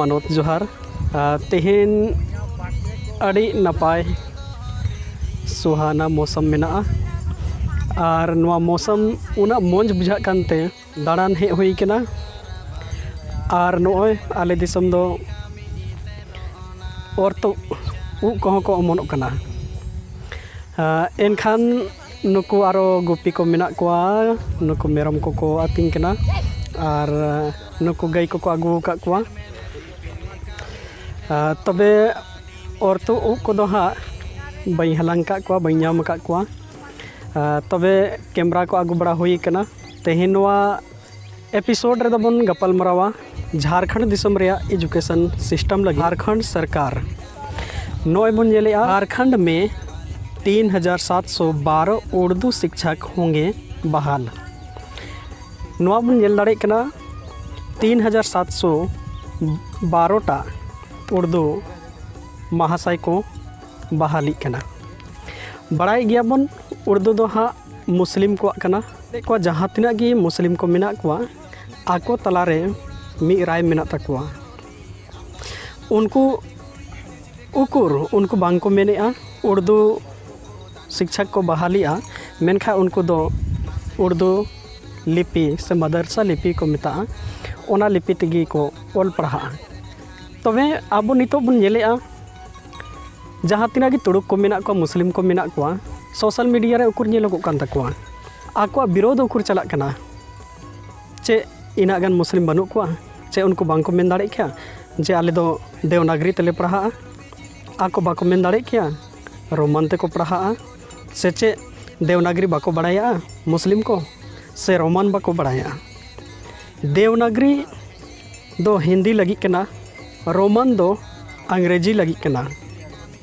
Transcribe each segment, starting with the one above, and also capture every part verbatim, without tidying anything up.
ᱢᱟᱱᱚᱛ ᱡᱚᱦᱟᱨ᱾ ᱟᱨ ᱛᱮᱦᱮᱧ ᱟᱹᱰᱤ ᱱᱟᱯᱟᱭ ᱥᱩᱦᱟᱱᱟ ᱢᱳᱥᱚᱢ ᱢᱮᱱᱟᱜᱼᱟ, ᱟᱨ ᱱᱚᱣᱟ ᱢᱳᱥᱚᱢ ᱩᱱᱟᱹᱜ ᱢᱚᱡᱽ ᱵᱩᱡᱷᱟᱹᱜ ᱠᱟᱱᱛᱮ ᱫᱟᱬᱟᱱ ᱦᱮᱡ ᱦᱩᱭ ᱠᱟᱱᱟ᱾ ᱟᱨ ᱱᱚᱜᱼᱚᱭ ᱟᱞᱮ ᱫᱤᱥᱚᱢ ᱫᱚ ᱚᱨᱛᱚ ᱩᱫ ᱠᱚᱦᱚᱸ ᱠᱚ ᱚᱢᱚᱱᱚᱜ ᱠᱟᱱᱟ᱾ ᱟᱨ ᱮᱱᱠᱷᱟᱱ ᱱᱩᱠᱩ ᱟᱨᱚ ᱜᱩᱯᱤ ᱠᱚ ᱢᱮᱱᱟᱜ ᱠᱚᱣᱟ, ᱱᱩᱠᱩ ᱢᱮᱨᱚᱢ ᱠᱚᱠᱚ ᱟᱹᱛᱤᱧ ᱠᱟᱱᱟ, ᱟᱨ ᱱᱩᱠᱩ ᱜᱟᱹᱭ ᱠᱚᱠᱚ ᱟᱹᱜᱩ ᱟᱠᱟᱫ ᱠᱚᱣᱟ᱾ ᱟᱨ ᱛᱚᱵᱮ ᱚᱨᱛᱚ ᱩᱫ ᱠᱚᱫᱚ ᱦᱟᱸᱜ ᱵᱟᱹᱧ ᱦᱟᱞᱟᱝ ᱟᱠᱟᱫ ᱠᱚᱣᱟ, ᱵᱟᱹᱧ ᱧᱟᱢ ᱟᱠᱟᱫ ᱠᱚᱣᱟ᱾ ᱟᱨ ᱛᱚᱵᱮ ᱠᱮᱢᱨᱟ ᱠᱚ ᱟᱹᱜᱩ ᱵᱟᱲᱟ ᱦᱩᱭ ᱠᱟᱱᱟ᱾ ᱛᱮᱦᱮᱧ ᱱᱚᱣᱟ ᱮᱯᱤᱥᱳᱰ ᱨᱮᱫᱚ ᱵᱚᱱ ᱜᱟᱯᱟᱞ ᱢᱟᱨᱟᱣᱟ ᱡᱷᱟᱲᱠᱷᱚᱸᱰ ᱫᱤᱥᱚᱢ ᱨᱮᱭᱟᱜ ᱮᱡᱩᱠᱮᱥᱚᱱ ᱥᱤᱥᱴᱮᱢ ᱞᱟᱹᱜᱤᱫ ᱡᱷᱟᱲᱠᱷᱚᱸᱰ ᱥᱚᱨᱠᱟᱨ᱾ ᱱᱚᱜᱼᱚᱭ ᱵᱚᱱ ᱧᱮᱞᱮᱜᱼᱟ, झारखंड में तीन हज़ार सात सौ बारह उर्दू शिक्षक होंगे बहाल। ᱱᱚᱣᱟ ᱵᱚᱱ ᱧᱮᱞ ᱫᱟᱲᱮᱭᱟᱜ ᱠᱟᱱᱟ, ᱛᱤᱱ ᱦᱟᱡᱟᱨ ᱥᱟᱛᱥᱚ ᱵᱟᱨᱚ ᱴᱟ ᱩᱨᱫᱩ ᱢᱟᱦᱟᱥᱟᱭ ᱠᱚ ᱵᱟᱦᱟᱞᱤᱜ ᱠᱟᱱᱟ᱾ ᱵᱟᱲᱟᱭ ᱜᱮᱭᱟᱵᱚᱱ, ᱩᱨᱫᱩ ᱫᱚ ᱦᱟᱸᱜ ᱢᱩᱥᱞᱤᱢ ᱠᱚᱣᱟᱜ ᱠᱟᱱᱟ᱾ ᱠᱚᱣᱟ ᱡᱟᱦᱟᱸ ᱛᱤᱱᱟᱹᱜ ᱜᱮ ᱢᱩᱥᱞᱤᱢ ᱠᱚ ᱢᱮᱱᱟᱜ ᱠᱚᱣᱟ, ᱟᱠᱚ ᱛᱟᱞᱟᱨᱮ ᱢᱤᱫ ᱨᱟᱭ ᱢᱮᱱᱟᱜ ᱛᱟᱠᱚᱣᱟ᱾ ᱩᱱᱠᱩ ᱩᱠᱩᱨ ᱩᱱᱠᱩ ᱵᱟᱝ ᱠᱚ ᱢᱮᱱᱮᱜᱼᱟ ᱩᱨᱫᱩ ᱥᱤᱠᱪᱷᱟ ᱠᱚ ᱵᱟᱦᱟᱞᱤᱜᱼᱟ, ᱢᱮᱱᱠᱷᱟᱱ ᱩᱱᱠᱩ ᱫᱚ ᱩᱨᱫᱩ ᱞᱤᱯᱤ ᱥᱮ ᱢᱟᱫᱟᱨᱥᱟ ᱞᱤᱯᱤ ᱠᱚ ᱢᱮᱛᱟᱜᱼᱟ, ᱚᱱᱟ ᱞᱤᱯᱤ ᱛᱮᱜᱮ ᱠᱚ ᱚᱞ ᱯᱟᱲᱦᱟᱜᱼᱟ᱾ ᱛᱚᱵᱮ ᱟᱵᱚ ᱱᱤᱛᱚᱜ ᱵᱚᱱ ᱧᱮᱞᱮᱜᱼᱟ, ᱡᱟᱦᱟᱸ ᱛᱤᱱᱟᱹᱜ ᱜᱮ ᱛᱩᱲᱩᱠ ᱠᱚ ᱢᱮᱱᱟᱜ ᱠᱚᱣᱟ, ᱢᱩᱥᱞᱤᱢ ᱠᱚ ᱢᱮᱱᱟᱜ ᱠᱚᱣᱟ, ᱥᱳᱥᱟᱞ ᱢᱤᱰᱤᱭᱟ ᱨᱮ ᱩᱠᱩᱨ ᱧᱮᱞᱚᱜᱚᱜ ᱠᱟᱱ ᱛᱟᱠᱚᱣᱟ? ᱟᱠᱚᱣᱟᱜ ᱵᱤᱨᱳᱫᱷ ᱩᱠᱩᱨ ᱪᱟᱞᱟᱜ ᱠᱟᱱᱟ? ᱪᱮᱫ ᱤᱱᱟᱹᱜ ᱜᱟᱱ ᱢᱩᱥᱞᱤᱢ ᱵᱟᱹᱱᱩᱜ ᱠᱚᱣᱟ? ᱪᱮᱫ ᱩᱱᱠᱩ ᱵᱟᱝ ᱠᱚ ᱢᱮᱱ ᱫᱟᱲᱮᱭᱟᱜ ᱠᱮᱭᱟ ᱡᱮ ᱟᱞᱮ ᱫᱚ ᱫᱮᱣᱱᱟᱜᱽᱨᱤ ᱛᱮᱞᱮ ᱯᱟᱲᱦᱟᱜᱼᱟ? ᱟᱠᱚ ᱵᱟᱠᱚ ᱢᱮᱱ ᱫᱟᱲᱮᱭᱟᱜ ᱠᱮᱭᱟ ᱨᱳᱢᱟᱱ ᱛᱮᱠᱚ ᱯᱟᱲᱦᱟᱜᱼᱟ? ᱥᱮ ᱪᱮᱫ ᱫᱮᱣᱱᱟᱜᱽᱨᱤ ᱵᱟᱠᱚ ᱵᱟᱲᱟᱭᱟ ᱢᱩᱥᱞᱤᱢ ᱠᱚ, ᱥᱮ ᱨᱳᱢᱟᱱ ᱵᱟᱠᱚ ᱵᱟᱲᱟᱭᱟ? ᱫᱮᱣᱱᱟᱜᱽᱨᱤ ᱫᱚ ᱦᱤᱱᱫᱤ ᱞᱟᱹᱜᱤᱫ ᱠᱟᱱᱟ, ᱨᱳᱢᱟᱱ ᱫᱚ ᱟᱝᱨᱮᱡᱤ ᱞᱟᱹᱜᱤᱫ ᱠᱟᱱᱟ,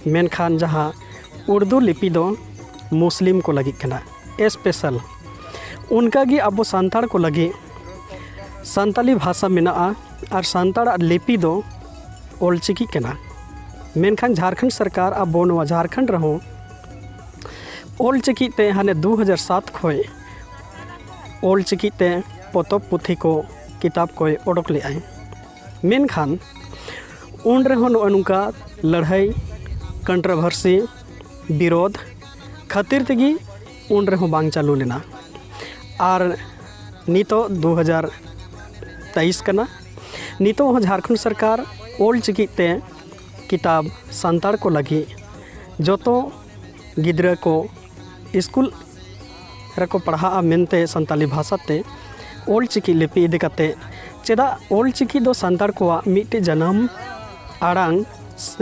ᱢᱮᱱᱠᱷᱟᱱ ᱡᱟᱦᱟᱸ ᱩᱨᱫᱩ ᱞᱤᱯᱤ ᱫᱚ ᱢᱩᱥᱞᱤᱢ ᱠᱚ ᱞᱟᱹᱜᱤᱫ ᱠᱟᱱᱟ ᱥᱯᱮᱥᱟᱞ᱾ ᱚᱱᱠᱟᱜᱮ ᱟᱵᱚ ᱥᱟᱱᱛᱟᱲ ᱠᱚ ᱞᱟᱹᱜᱤᱫ ᱥᱟᱱᱛᱟᱞᱤ ᱵᱷᱟᱥᱟ ᱢᱮᱱᱟᱜᱼᱟ ᱟᱨ ᱥᱟᱱᱛᱟᱲᱟᱜ ᱞᱤᱯᱤ ᱫᱚ ᱚᱞᱪᱤᱠᱤ ᱠᱟᱱᱟ᱾ ᱢᱮᱱᱠᱷᱟᱱ ᱡᱷᱟᱲᱠᱷᱚᱸᱰ ᱥᱚᱨᱠᱟᱨ ᱟᱵᱚ ᱱᱚᱣᱟ ᱡᱷᱟᱲᱠᱷᱚᱸᱰ ᱨᱮᱦᱚᱸ ᱚᱞᱪᱤᱠᱤ ᱛᱮ ᱦᱟᱱᱮ ᱫᱩ ᱦᱟᱡᱟᱨ ᱥᱟᱛ ᱠᱷᱚᱱ ᱚᱞᱪᱤᱠᱤ ᱛᱮ ᱯᱚᱛᱚᱵ ᱯᱩᱛᱷᱤ ᱠᱚ ᱠᱤᱛᱟᱵ ᱠᱚᱭ ᱚᱰᱚᱠ ᱞᱮᱫᱟᱭ᱾ ᱢᱮᱱᱠᱷᱟᱱ ᱩᱱ ᱨᱮᱦᱚᱸ ᱱᱚᱜᱼᱚᱭ ᱱᱚᱝᱠᱟ ᱞᱟᱹᱲᱦᱟᱹᱭ, ᱠᱚᱱᱴᱨᱳᱵᱷᱟᱨᱥᱤ, ᱵᱤᱨᱳᱫᱷ ᱠᱷᱟᱹᱛᱤᱨ ᱛᱮᱜᱮ ᱩᱱ ᱨᱮᱦᱚᱸ ᱵᱟᱝ ᱪᱟᱹᱞᱩ ᱞᱮᱱᱟ᱾ ᱟᱨ ᱱᱤᱛᱚᱜ ᱫᱩ ᱦᱟᱡᱟᱨ ᱛᱮᱭᱤᱥ ᱠᱟᱱᱟ, ᱱᱤᱛᱚᱜ ᱦᱚᱸ ᱡᱷᱟᱲᱠᱷᱚᱸᱰ ᱥᱚᱨᱠᱟᱨ ᱚᱞ ᱪᱤᱠᱤ ᱛᱮ ᱠᱤᱛᱟᱵ ᱥᱟᱱᱛᱟᱲ ᱠᱚ ᱞᱟᱹᱜᱤᱫ ᱡᱚᱛᱚ ᱜᱤᱫᱽᱨᱟᱹ ᱠᱚ ᱥᱠᱩᱞ ᱨᱮᱠᱚ ᱯᱟᱲᱦᱟᱜᱼᱟ ᱢᱮᱱᱛᱮ ᱥᱟᱱᱛᱟᱞᱤ ᱵᱷᱟᱥᱟ ᱛᱮ ᱚᱞ ᱪᱤᱠᱤ ᱞᱤᱯᱤ ᱤᱫᱤ ᱠᱟᱛᱮ, ᱪᱮᱫᱟᱜ ᱚᱞ ᱪᱤᱠᱤ ᱫᱚ ᱥᱟᱱᱛᱟᱲ ᱠᱚᱣᱟᱜ ᱢᱤᱫᱴᱮᱡ ᱡᱟᱱᱟᱢ ᱟᱲᱟᱝ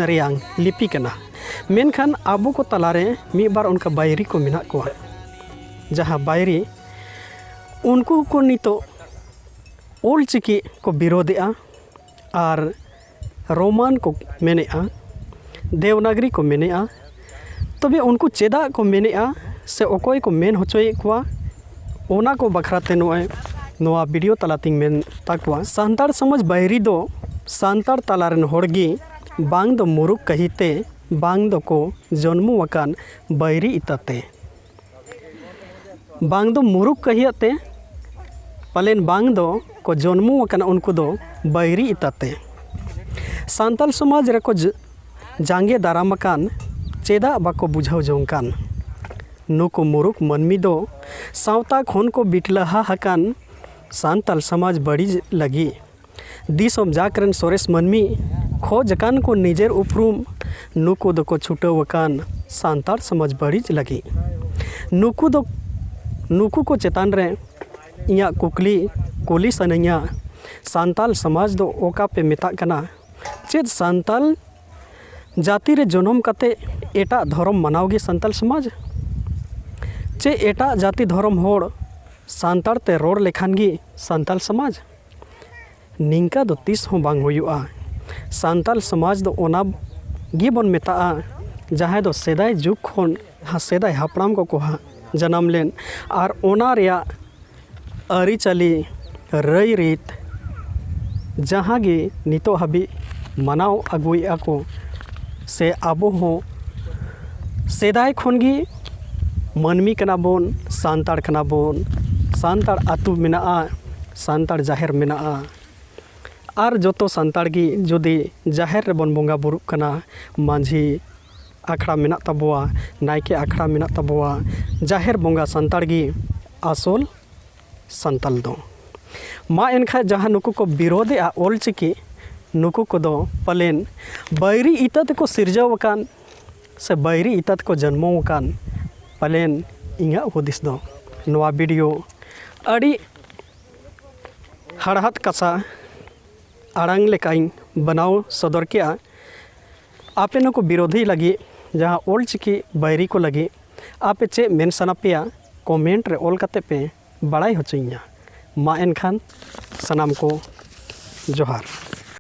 ᱨᱮᱭᱟᱝ ᱞᱤᱯᱤ ᱠᱟᱱᱟ, ᱢᱮᱱᱠᱷᱟᱱ ᱟᱵᱚ ᱠᱚ ᱛᱟᱞᱟᱨᱮ ᱢᱤᱫ ᱵᱟᱨ ᱚᱱᱠᱟ ᱵᱟᱹᱭᱨᱤ ᱠᱚ ᱢᱮᱱᱟᱜ ᱠᱚᱣᱟ, ᱡᱟᱦᱟᱸ ᱵᱟᱹᱭᱨᱤ ᱩᱱᱠᱩ ᱠᱚ ᱱᱤᱛᱚᱜ ᱚᱞ ᱪᱤᱠᱤ ᱠᱚ ᱵᱤᱨᱳᱫᱮᱜᱼᱟ ᱟᱨ ᱨᱳᱢᱟᱱ ᱠᱚ ᱢᱮᱱᱮᱜᱼᱟ, ᱫᱮᱣᱱᱟᱜᱽᱨᱤ ᱠᱚ ᱢᱮᱱᱮᱜᱼᱟ᱾ ᱛᱚᱵᱮ ᱩᱱᱠᱩ ᱪᱮᱫᱟᱜ ᱠᱚ ᱢᱮᱱᱮᱜᱼᱟ ᱥᱮ ᱚᱠᱚᱭ ᱠᱚ ᱢᱮᱱ ᱦᱚᱪᱚᱭᱮᱫ ᱠᱚᱣᱟ, ᱚᱱᱟ ᱠᱚ ᱵᱟᱠᱷᱨᱟ ᱛᱮ ᱱᱚᱜᱼᱚᱭ ᱱᱚᱣᱟ ᱵᱷᱤᱰᱤᱭᱳ ᱛᱟᱞᱟᱛᱤᱧ ᱢᱮᱱ ᱛᱟᱠᱚᱣᱟ᱾ ᱥᱟᱱᱛᱟᱲ ᱥᱚᱢᱟᱡᱽ ᱵᱟᱹᱭᱨᱤ ᱫᱚ ᱥᱟᱱᱛᱟᱲ ᱛᱟᱞᱟ ᱨᱮᱱ ᱦᱚᱲ ᱜᱮ ᱵᱟᱝ ᱫᱚ ᱢᱩᱨᱩᱠ ᱠᱟᱹᱦᱤ ᱛᱮ, ᱵᱟᱝ ᱫᱚᱠᱚ ᱡᱚᱱᱢᱚ ᱟᱠᱟᱱ ᱵᱟᱹᱭᱨᱤ ᱤᱛᱟᱹ ᱛᱮ᱾ ᱵᱟᱝ ᱫᱚ ᱢᱩᱨᱩᱠ ᱠᱟᱹᱦᱤᱭᱟᱜ ᱛᱮ, ᱯᱟᱞᱮᱱ ᱵᱟᱝ ᱫᱚ ᱠᱚ ᱡᱚᱱᱢᱚ ᱟᱠᱟᱱᱟ ᱩᱱᱠᱩ ᱫᱚ ᱵᱟᱹᱭᱨᱤ ᱤᱛᱟᱹ ᱛᱮ᱾ ᱥᱟᱱᱛᱟᱲ ᱥᱚᱢᱟᱡᱽ ᱨᱮᱠᱚ ᱡ-, ᱡᱟᱸᱜᱮ ᱫᱟᱨᱟᱢ ᱟᱠᱟᱱ, ᱪᱮᱫᱟᱜ ᱵᱟᱠᱚ ᱵᱩᱡᱷᱟᱹᱣ ᱡᱚᱝ ᱠᱟᱱ? ᱱᱩᱠᱩ ᱢᱩᱨᱩᱠ ᱢᱟᱹᱱᱢᱤ ᱫᱚ ᱥᱟᱶᱛᱟ ᱠᱷᱚᱱ ᱠᱚ ᱵᱤᱴᱞᱟᱦᱟ ᱟᱠᱟᱱ ᱥᱟᱱᱛᱟᱲ ᱥᱚᱢᱟᱡᱽ ᱵᱟᱹᱲᱤᱡ ᱞᱟᱹᱜᱤᱫ ᱫᱤᱥᱚᱢ ᱡᱟᱠ ᱨᱮᱱ ᱥᱚᱨᱮᱥ ᱢᱟᱹᱱᱢᱤ ᱠᱷᱚᱡᱽ ᱟᱠᱟᱱ ᱠᱚ ᱱᱤᱡᱮᱨ ᱩᱯᱨᱩᱢ, ᱱᱩᱠᱩ ᱫᱚᱠᱚ ᱪᱷᱩᱴᱟᱹᱣ ᱟᱠᱟᱱ ᱥᱟᱱᱛᱟᱲ ᱥᱚᱢᱟᱡᱽ ᱵᱟᱹᱲᱤᱡ ᱞᱟᱹᱜᱤᱫ᱾ ᱱᱩᱠᱩ ᱫᱚ, ᱱᱩᱠᱩ ᱠᱚ ᱪᱮᱛᱟᱱ ᱨᱮ ᱤᱧᱟᱹᱜ ᱠᱩᱠᱞᱤ ᱠᱩᱞᱤ ᱥᱟᱱᱟᱧᱟ, ᱥᱟᱱᱛᱟᱲ ᱥᱚᱢᱟᱡᱽ ᱫᱚ ᱚᱠᱟ ᱯᱮ ᱢᱮᱛᱟᱜ ᱠᱟᱱᱟ? ᱪᱮᱫ ᱥᱟᱱᱛᱟᱲ ᱡᱟᱹᱛᱤ ᱨᱮ ᱡᱚᱱᱚᱢ ᱠᱟᱛᱮ ᱮᱴᱟᱜ ᱫᱷᱚᱨᱚᱢ ᱢᱟᱱᱟᱣ ᱜᱮ ᱥᱟᱱᱛᱟᱲ ᱥᱚᱢᱟᱡᱽ? ᱪᱮ ᱮᱴᱟᱜ ᱡᱟᱹᱛᱤ ᱫᱷᱚᱨᱚᱢ ᱦᱚᱲ ᱥᱟᱱᱛᱟᱲ ᱛᱮ ᱨᱚᱲ ᱞᱮᱠᱷᱟᱱ ᱜᱮ ᱥᱟᱱᱛᱟᱲ ᱥᱚᱢᱟᱡᱽ? ᱱᱤᱝᱠᱟ ᱫᱚ ᱛᱤᱥ ᱦᱚᱸ ᱵᱟᱝ ᱦᱩᱭᱩᱜᱼᱟ᱾ ᱥᱟᱱᱛᱟᱲ ᱥᱚᱢᱟᱡᱽ ᱫᱚ ᱚᱱᱟ ᱜᱮᱵᱚᱱ ᱢᱮᱛᱟᱜᱼᱟ, ᱡᱟᱦᱟᱸᱭ ᱫᱚ ᱥᱮᱫᱟᱭ ᱡᱩᱜᱽ ᱠᱷᱚᱱ, ᱥᱮᱫᱟᱭ ᱦᱟᱯᱲᱟᱢ ᱠᱚᱠᱚ ᱦᱟ-, ᱡᱟᱱᱟᱢ ᱞᱮᱱ ᱟᱨ ᱚᱱᱟ ᱨᱮᱭᱟᱜ ᱟᱹᱨᱤᱪᱟᱹᱞᱤ, ᱨᱟᱹᱭᱨᱤᱛ, ᱡᱟᱦᱟᱸ ᱜᱮ ᱱᱤᱛᱚᱜ ᱦᱟᱹᱵᱤᱡ ᱢᱟᱱᱟᱣ ᱟᱹᱜᱩᱭᱮᱫᱼᱟ ᱠᱚ, ᱥᱮ ᱟᱵᱚ ᱦᱚᱸ ᱥᱮᱫᱟᱭ ᱠᱷᱚᱱ ᱜᱮ ᱢᱟᱹᱱᱢᱤ ᱠᱟᱱᱟ ᱵᱚᱱ, ᱥᱟᱱᱛᱟᱲ ᱠᱟᱱᱟ ᱵᱚᱱ, ᱥᱟᱱᱛᱟᱲ ᱟᱹᱛᱩ ᱢᱮᱱᱟᱜᱼᱟ, ᱥᱟᱱᱛᱟᱲ ᱡᱟᱦᱮᱨ ᱢᱮᱱᱟᱜᱼᱟ, ᱟᱨ ᱡᱚᱛᱚ ᱥᱟᱱᱛᱟᱲ ᱜᱮ ᱡᱩᱫᱤ ᱡᱟᱦᱮᱨ ᱨᱮᱵᱚᱱ ᱵᱚᱸᱜᱟ ᱵᱩᱨᱩᱜ ᱠᱟᱱᱟ, ᱢᱟᱹᱡᱷᱤ ᱟᱠᱷᱲᱟ ᱢᱮᱱᱟᱜ ᱛᱟᱵᱚᱣᱟ, ᱱᱟᱭᱠᱮ ᱟᱠᱷᱲᱟ ᱢᱮᱱᱟᱜ ᱛᱟᱵᱚᱣᱟ, ᱡᱟᱦᱮᱨ ᱵᱚᱸᱜᱟ ᱥᱟᱱᱛᱟᱲ ᱜᱮ ᱟᱥᱚᱞ ᱥᱟᱱᱛᱟᱲ ᱫᱚ᱾ ᱢᱟ ᱮᱱᱠᱷᱟᱱ ᱡᱟᱦᱟᱸ ᱱᱩᱠᱩ ᱠᱚ ᱵᱤᱨᱳᱫᱷᱮᱜᱼᱟ ᱚᱞᱪᱤᱠᱤ, ᱱᱩᱠᱩ ᱠᱚᱫᱚ ᱯᱟᱞᱮᱱ ᱵᱟᱹᱭᱨᱤ ᱤᱛᱟᱹ ᱛᱮᱠᱚ ᱥᱤᱨᱡᱟᱹᱣ ᱟᱠᱟᱱ ᱥᱮ ᱵᱟᱹᱭᱨᱤ ᱤᱛᱟᱹ ᱛᱮᱠᱚ ᱡᱚᱱᱢᱚ ᱟᱠᱟᱱ, ᱯᱟᱞᱮᱱ ᱤᱧᱟᱹᱜ ᱦᱩᱫᱤᱥ ᱫᱚ᱾ ᱱᱚᱣᱟ ᱵᱷᱤᱰᱤᱭᱳ ᱟᱹᱰᱤ ᱦᱟᱲᱦᱟᱫ ᱠᱟᱛᱷᱟ ᱟᱲᱟᱝ ᱞᱮᱠᱟᱧ ᱵᱮᱱᱟᱣ ᱥᱚᱫᱚᱨ ᱠᱮᱜᱼᱟ᱾ ᱟᱯᱮ ᱱᱩᱠᱩ ᱵᱤᱨᱳᱫᱷᱤ ᱞᱟᱹᱜᱤᱫ, ᱡᱟᱦᱟᱸ ᱚᱞᱪᱤᱠᱤ ᱵᱟᱹᱭᱨᱤ ᱠᱚ ᱞᱟᱹᱜᱤᱫ ᱟᱯᱮ ᱪᱮᱫ ᱢᱮᱱ ᱥᱟᱱᱟ ᱯᱮᱭᱟ, ᱠᱚᱢᱮᱱᱴ ᱨᱮ ᱚᱞ ᱠᱟᱛᱮ ᱯᱮ ᱵᱟᱲᱟᱭ ᱦᱚᱪᱚᱧᱟ᱾ ᱢᱟ ᱮᱱᱠᱷᱟᱱ ᱥᱟᱱᱟᱢ ᱠᱚ ᱡᱚᱦᱟᱨ᱾